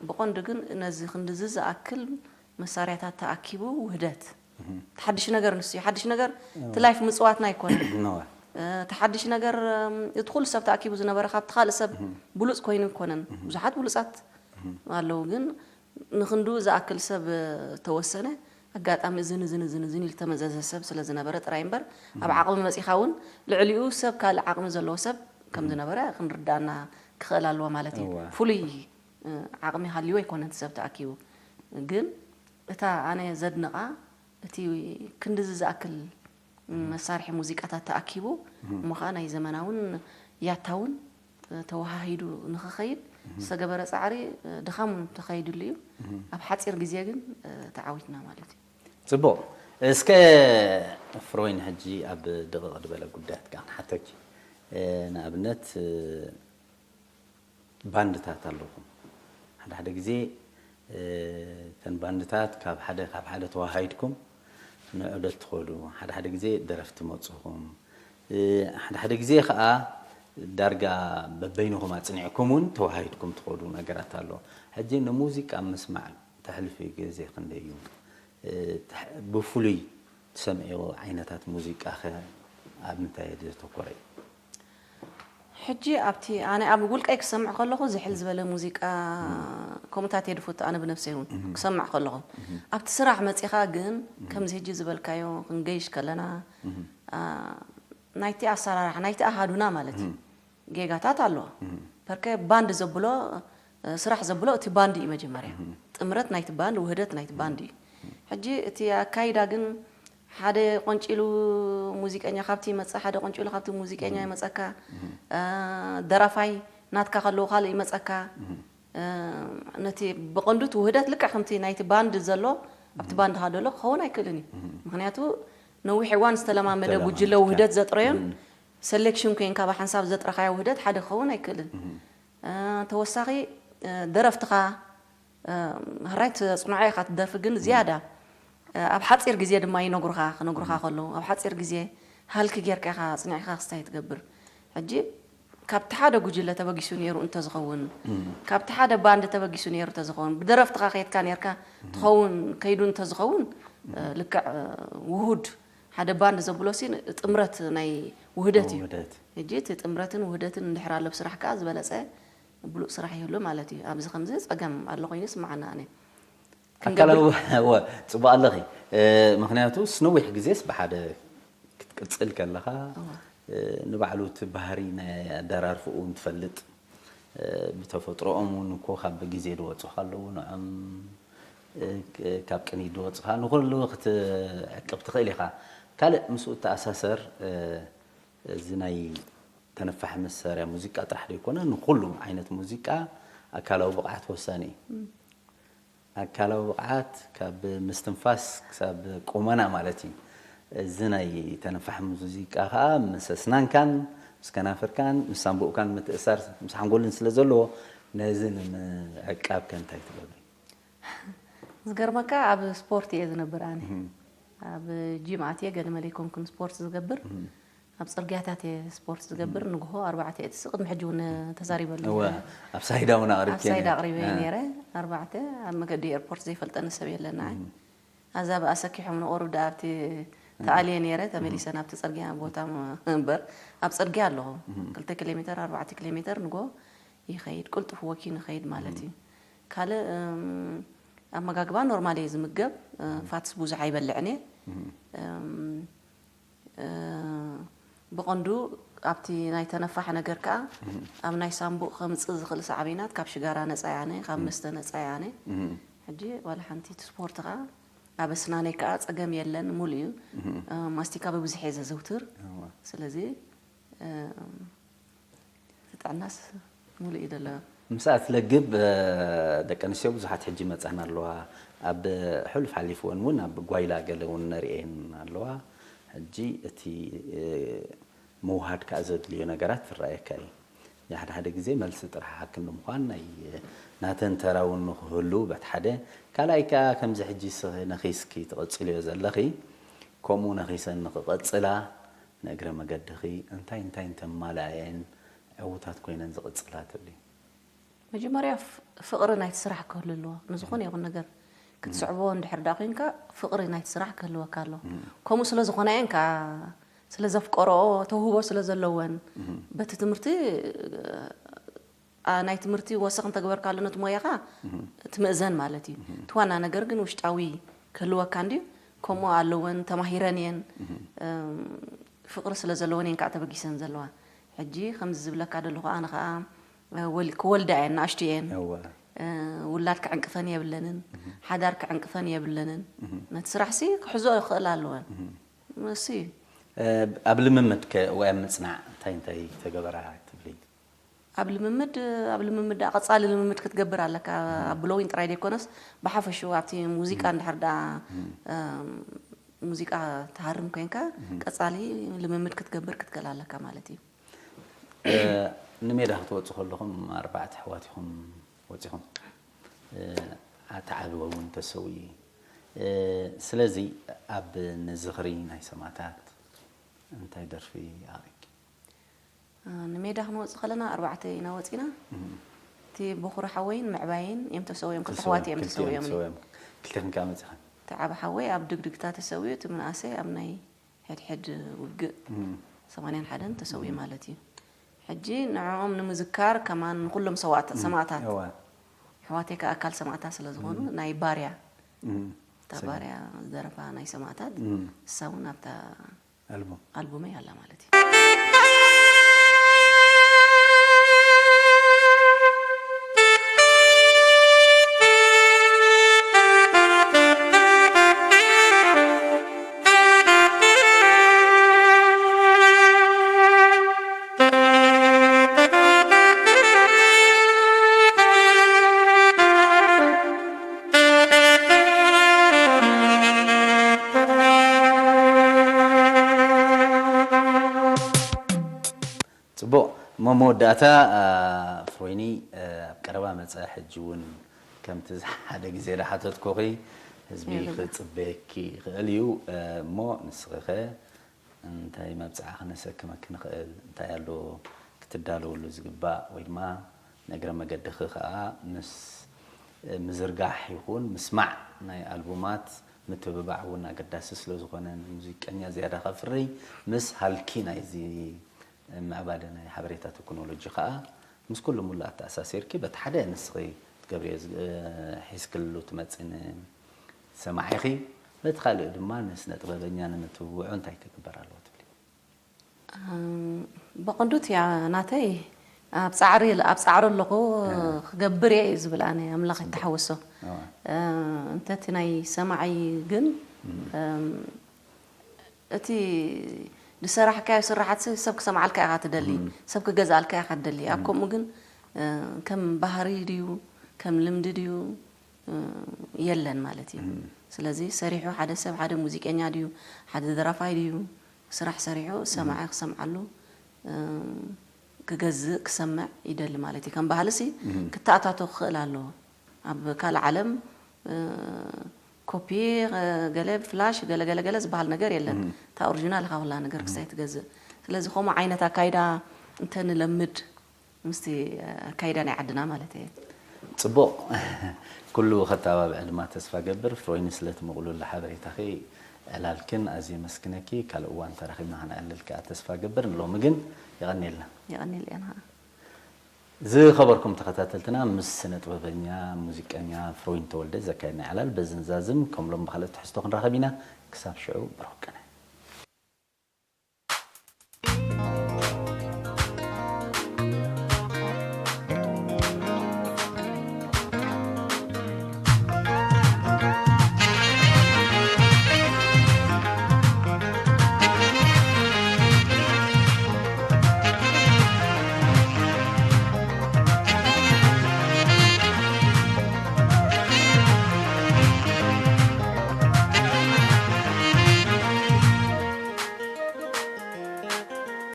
ብቐንዱ ግን ነዚ ክንድዚ ዝኣክል መሳርያታት ተኣኪቡ ውህደት፣ እቲ ሓድሽ ነገር ንሱ እዩ። ሓድሽ ነገር እቲ ላይፍ ምፅዋትና ኣይኮነን። እቲ ሓድሽ ነገር እቲ ኩሉ ሰብ ተኣኪቡ ዝነበረ ካብቲ ካልእ ሰብ ብሉፅ ኮይኑ ኣይኮነን። ብዙሓት ብሉፃት ኣለዉ፣ ግን ንኽንዱ ዝኣክል ሰብ ተወሰነ። ኣጋጣሚ እዝን እዝን እዝን እዝን ኢሉ ተመዘዘ ሰብ ስለ ዝነበረ ጥራይ እምበር፣ ኣብ ዓቕሚ መፂኻ እውን ልዕሊኡ ሰብ ካልእ ዓቕሚ ዘለዎ ሰብ ከም ዝነበረ ክንርዳእና ክኽእል ኣለዎ ማለት እዩ። ፍሉይ ዓቕሚ ሃልዩ ኣይኮነን እቲ ሰብ ተኣኪቡ። ግን እታ ኣነ ዘድንቓ እቲ ክንድዚ ዝኣክል መሳርሒ ሙዚቃታት ተኣኪቡ እሞ ኸዓ ናይ ዘመናውን ያታውን ተወሃሂዱ ንኽኸይድ ዝተገበረ ፃዕሪ ድኻም ተኻይድሉ እዩ። ኣብ ሓፂር ግዜ ግን ተዓዊትና ማለት እዩ። ፅቡቕ። እስከ ፍሮይን ሕጂ ኣብ ድቕቕ ዝበለ ጉዳያት ከዓ ንሓተኪ። ንኣብነት ባንድታት ኣለኹም። ሓደ ሓደ ግዜ እተን ባንድታት ካብ ሓደ ካብ ሓደ ተዋሃሂድኩም ንዑደት ትኸዱ፣ ሓደ ሓደ ግዜ ደረፍቲ መፅኹም፣ ሓደ ሓደ ግዜ ከዓ ዳርጋ በበይንኹም ኣፅኒዕኩም እውን ተዋሃሂድኩም ትኸዱ ነገራት ኣሎ። ሕጂ ንሙዚቃ ምስማዕ ተሕልፊ ግዜ ክንደይ እዩ? ብፍሉይ ትሰምዕዎ ዓይነታት ሙዚቃ ከ ኣብ ምንታይ ዘተኮረ እዩ? ሕጂ ኣብቲ ኣነ ኣብ ውልቀይ ክሰምዕ ከለኹ ዝሕል ዝበለ ሙዚቃ ከምኡታት እየ ዝፈቱ ኣነ ብነብሰይ እውን ክሰምዕ ከለኹ። ኣብቲ ስራሕ መጺኻ ግን ከምዚ ሕጂ ዝበልካዮ ክንገይሽ ከለና ናይቲ ኣሰራርሓ ናይቲ ኣሃዱና ማለት እዩ ጌጋታት ኣለዋ። ፐርከ ባንድ ዘብሎ ስራሕ ዘብሎ እቲ ባንድ እዩ መጀመርያ። ጥምረት ናይቲ ባንድ፣ ውህደት ናይቲ ባንድ እዩ። ሕጂ እቲ ኣካይዳ ግን ሓደ ቆንጪሉ ሙዚቀኛ ካብቲ ይመጽእ፣ ሓደ ቆንጪሉ ካብቲ ሙዚቀኛ ይመጸካ። ደራፋይ ናትካ ከለዉ ካልእ ይመጸካ። ነቲ ብቐንዱ እቲ ውህደት ልክዕ ከምቲ ናይቲ ባንድ ዘሎ ኣብቲ ባንድኻ ዘሎ ክኸውን ኣይክእልን እዩ። ምኽንያቱ ነዊሕ እዋን ዝተለማመደ ጉጅለ ውህደት ዘጥረዮን ሰሌክሽን ኮይንካ ብሓንሳብ ዘጥረኻዮ ውህደት ሓደ ክኸውን ኣይክእልን። ተወሳኺ ደረፍትኻ፣ ሕራይ ተፅንዖ ኢኻ ትደርፊ፣ ግን ዝያዳ ኣብ ሓፂር ግዜ ድማ ይነግሩኻ፣ ክነግሩኻ ከለዉ ኣብ ሓፂር ግዜ ሃልኪ ጌርካ ኢኻ ኣፅኒዕካ ክስታይ ትገብር። ሕጂ ካብቲ ሓደ ጉጅለ ተበጊሱ ነይሩ እንተዝኸውን፣ ካብቲ ሓደ ባንድ ተበጊሱ ነይሩ እንተዝኸውን፣ ብደረፍትኻ ከየድካ ነርካ ትኸውን ከይዱ እንተዝኸውን፣ ልክዕ ውሁድ ሓደ ባንድ ዘብሎ ሲ ጥምረት ናይ ውህደት እዩ። ሕጂ እቲ ጥምረትን ውህደትን እንድሕር ኣሎ ብስራሕ ከዓ ዝበለፀ ብሉፅ ስራሕ ይህሉ ማለት እዩ። ኣብዚ ከምዚ ፀገም ኣሎ ኮይኑ ይስምዓና ኣነ። ኣካላዊ እወ፣ ፅቡቅ ኣለኺ። ምክንያቱ ስነዊሕ ግዜስ ብሓደ ክትቅፅል ከለካ ንባዕሉ እቲ ባህሪ ናይ ኣደራርፍኡ ትፈልጥ። ብተፈጥሮኦም እውን እኮ ካብ ግዜ ዝወፁ ኣለዉ፣ ንዖም ካብ ቅኒት ዝወፁ ከዓ ንኩሉ ክትዕቅብ ትኽእል ኢካ። ካልእ ምስኡ እተኣሳሰር እዚ ናይ ተነፋሒ መሳርያ ሙዚቃ ጥራሕ ዘይኮነ ንኩሉ ዓይነት ሙዚቃ ኣካላዊ ብቕዓት ወሳኒ እዩ። ኣካላዊ ብቕዓት ካብ ምስትንፋስ ክሳብ ቁመና ማለት እዩ። እዚ ናይ ተነፋሒ ሙዚቃ ከዓ ምስ ኣስናንካን ምስ ከናፍርካን ምስ ሳንቡእካን ምትእሳር ምስ ሓንጎልን ስለ ዘለዎ ነዚ ንምዕቃብ ከ እንታይ ትገብሪ? ዝገርመካ ኣብ ስፖርት እየ ዝነብር ኣነ። ኣብ ጂም ኣትየ ገለመለ ኣይኮንኩን ስፖርት ዝገብር። ኣብ ፅርግያታት እየ ስፖርት ዝገብር። ንግሆ ኣርባዕተ እየ ትስእ፣ ቅድሚ ሕጂ እውን ተዛሪበሉ። እወ፣ ኣብ ሳይዳ እውን ኣቕሪብኪ ኣብ ሳይዳ ነይረ። ኣቕሪበ እየ ነይረ። ኣርባዕተ ኣብ መገዲ ኤርፖርት ዘይፈልጠኒ ሰብ የለን ንዓይ። ኣዛ ብኣሰኪሖም ንቑሩብ ደኣ ኣብቲ ተኣልየ ነይረ፣ ተመሊሰ ናብቲ ፅርግያ ቦታ እምበር ኣብ ፅርግያ ኣለኹ። ክልተ ኪሎ ሜተር፣ ኣርባዕተ ኪሎ ሜተር ንጎ ይኸይድ፣ ቅልጡፍ ወኪ ንኸይድ ማለት እዩ። ካልእ ኣመጋግባ ኖርማል እየ ዝምገብ፣ ፋትስ ብዙሕ ኣይበልዕን እየ። ብቐንዱ ኣብቲ ናይ ተነፋሒ ነገር ከኣ ኣብ ናይ ሳንቡእ ከምጽእ ዝኽእል ሳዕቤናት ካብ ሽጋራ ነጻ እየ ኣነ፣ ካብ መስተ ነጻ እየ ኣነ። ሕጂ ዋላ ሓንቲ እቲ ስፖርት ከኣ ኣብ ኣስናነይ ከኣ ጸገም የለን፣ ሙሉእ እዩ። ማስቲካ ብብዝሒ እየ ዘዘውትር። ስለዚ እቲ ጥዕናስ ሙሉእ እዩ ዘሎ። ምስኣ ትለግብ ደቂ ኣንስትዮ ብዙሓት ሕጂ መጻን ኣለዋ። ኣብ ሕሉፍ ሓሊፍወን እውን ኣብ ጓይላ ገለ እውን ነርእየን ኣለዋ። ሕጂ እቲ ምውሃድ ከኣ ዘድልዮ ነገራት ትረኣየካ እዩ። ሓደ ሓደ ግዜ መልሲ ጥራሕ ሓክም ንምዃን ናይ ናተን ተራ እውን ንክህሉ በቲ ሓደ፣ ካልኣይ ከኣ ከምዚ ሕጂ ንስኺ ነኺስኪ ትቕጽልዮ ዘለኺ፣ ከምኡ ነኺሰን ንክቐጽላ ንእግረ መገድኺ እንታይ እንታይ እንተማልኣየን ዕዉታት ኮይነን ዝቕጽላ ትብሊ? መጀመርያ ፍቕሪ ናይቲ ስራሕ ክህሉ ኣለዎ። ንዝኾነ ይኹን ነገር ክትስዕቦ እንድሕር ደኣ ኮይንካ ፍቕሪ ናይቲ ስራሕ ክህልወካ ኣለዎ። ከምኡ ስለ ዝኾና እየን ከኣ ስለ ዘፍቀረኦ ተውህቦ ስለ ዘለወን በቲ ትምህርቲ ናይ ትምህርቲ ወሰኽ እንተግበርካሉ ነቲ ሞያኻ ትምእዘን ማለት እዩ። እቲ ዋና ነገር ግን ውሽጣዊ ክህልወካ እንድዩ። ከምኡ ኣለወን ተማሂረን እየን ፍቕሪ ስለ ዘለወን እየን ከዓ ተበጊሰን ዘለዋ። ሕጂ ከምዚ ዝብለካ ዘለኹ ኣነ ከዓ ክወልዳ እየን፣ ንኣሽቱ እየን። ውላድ ክዕንቅፈን የብለንን፣ ሓዳር ክዕንቅፈን የብለንን። ነቲ ስራሕሲ ክሕዞ ክኽእል ኣለወን። እሱ እዩ። ኣብ ልምምድ ከ ወይ ኣብ ምጽናዕ እንታይ እንታይ ተገበራ ትብሊ? ኣብ ልምምድ ኣብ ልምምድ ደኣ ቀጻሊ ልምምድ ክትገብር ኣለካ። ኣብ ብሎዊን ጥራይ ዘይኮነስ ብሓፈሽኡ ኣብቲ ሙዚቃ እንድሕር ደኣ ሙዚቃ ትሃርም ኮይንካ ቀጻሊ ልምምድ ክትገብር ክትክእል ኣለካ ማለት እዩ። ንሜዳ ክትወፁ ከለኹም ኣርባዕተ ኣሕዋት ኢኹም ወፂኹም። እቲ ዓቢ እውን ተሰዊኡ። ስለዚ ኣብ ንዝኽሪ ናይ ሰማእታት እንታይ ደርፊ ኣቕሪብኪ? ንሜዳ ክንወፅእ ከለና ኣርባዕተ ኢና ወፂና። እቲ በኹሪ ሓወይን ምዕባይን እዮም ተሰዊኦም፣ ክልተ ኣሕዋት እዮም ተሰዊኦም። ክልቲኦም ክልቲኽን ከኣ መፂኸን? እቲ ዓቢ ሓወይ ኣብ ድግድግታ ተሰዊኡ፣ እቲ ምንኣሰይ ኣብ ናይ ሕድሕድ ውግእ ሰማንያን ሓደን ተሰዊኡ ማለት እዩ። ሕጂ ንዕኦም ንምዝካር ከማን ንኩሎም ሰማእታት ኣሕዋተይ ከኣ ኣካል ሰማእታት ስለ ዝኾኑ ናይ ባርያ እታ ባርያ ዝደረፋ ናይ ሰማእታት እሳ እውን ኣብታ ኣልቡም ኣልቡመይ ኣላ ማለት እዩ። ጽቡቕ። እሞ መወዳእታ ፍሮይኒ ኣብ ቀረባ መጸ ሕጂ እውን ከምቲ ሓደ ግዜ ዝሓተትኩኺ ህዝቢ ክጽበየኪ ይኽእል እዩ። እሞ ንስኺኸ እንታይ መብጽዓ ክነሰክመኪ ንኽእል? እንታይ ኣሎ ክትዳለወሉ ዝግባእ? ወይ ድማ ንእግረ መገድኺ ከኣ ምስ ምዝርጋሕ ይኹን ምስማዕ ናይ ኣልቡማት ምትብባዕ እውን ኣገዳሲ ስለ ዝኾነ ንሙዚቀኛ ዝያዳ ከፍሪ ምስ ሃልኪ ናይዚ ምዕባለ ናይ ሓበሬታ ቴክኖሎጂ ከኣ ምስ ኩሉ ሙሉእ ኣተኣሳሲርኪ በቲ ሓደ ንስኺ ትገብርዮ ዝ- ሒዝክሉ ትመጺ ንሰማዒኺ በቲ ካልእ ድማ ንስነ ጥበበኛ ንምትብብዑ እንታይ ክግበር ኣለዎ ትብሊ? ብቐንዱ እቲያ ናተይ ኣብ ጻዕሪ ኣብ ጻዕሪ ኣለኹ ክገብር እየ እዩ ዝብል ኣነ ኣምላኽ ይተሓወሶ። እንተ እቲ ናይ ሰማዒ ግን እቲ ዝሰራሕካዮ ስራሓት ሰብ ክሰምዓልካ ኢኻ ትደሊ፣ ሰብ ክገዝኣልካ ኢኻ ትደሊ። ኣብ ከምኡ ግን ከም ባህሪ ድዩ ከም ልምዲ ድዩ የለን ማለት እዩ። ስለዚ ሰሪሑ ሓደ ሰብ ሓደ ሙዚቀኛ ድዩ ሓደ ደራፋይ ድዩ ስራሕ ሰሪሑ ሰማዒ ክሰምዓሉ ክገዝእ ክሰምዕ ይደሊ ማለት እዩ። ከም ባህልሲ ክተኣታቶ ክኽእል ኣለዎ። ኣብ ካልእ ዓለም ኮፒ ገለ ፍላሽ ገለ ገለ ገለ ዝበሃል ነገር የለን። እታ ኦሪጂናል ኢኻ ኩላ ነገር ክሳይ ትገዝእ። ስለዚ ከምኡ ዓይነት ኣካይዳ እንተንለምድ ምስቲ ኣካይዳ ናይ ዓድና ማለት እየ። ጽቡቕ። ኩሉ ከተባብዐ ድማ ተስፋ ገብር። ፍሮይኒ ስለቲ ምቕሉል ሓበሬታኺ ዕላልክን ኣዝየ የመስግነኪ። ካልእ እዋን ተራኺብና ከነዕልል ከኣ ተስፋ ገብር። ንሎሚ ግን የቐንየልና። የቐንየልና። ዝኸበርኩም ተኸታተልትና ምስ ስነ ጥበበኛ ሙዚቀኛ ፍሮይኒ ተወልደ ዘካየድና ዕላል በዚ ንዛዝም። ከም ሎም ብኻልእ ትሕዝቶ ክንራኸብ ኢና። ክሳብ ሽዑ ብሩኽ ቅነ።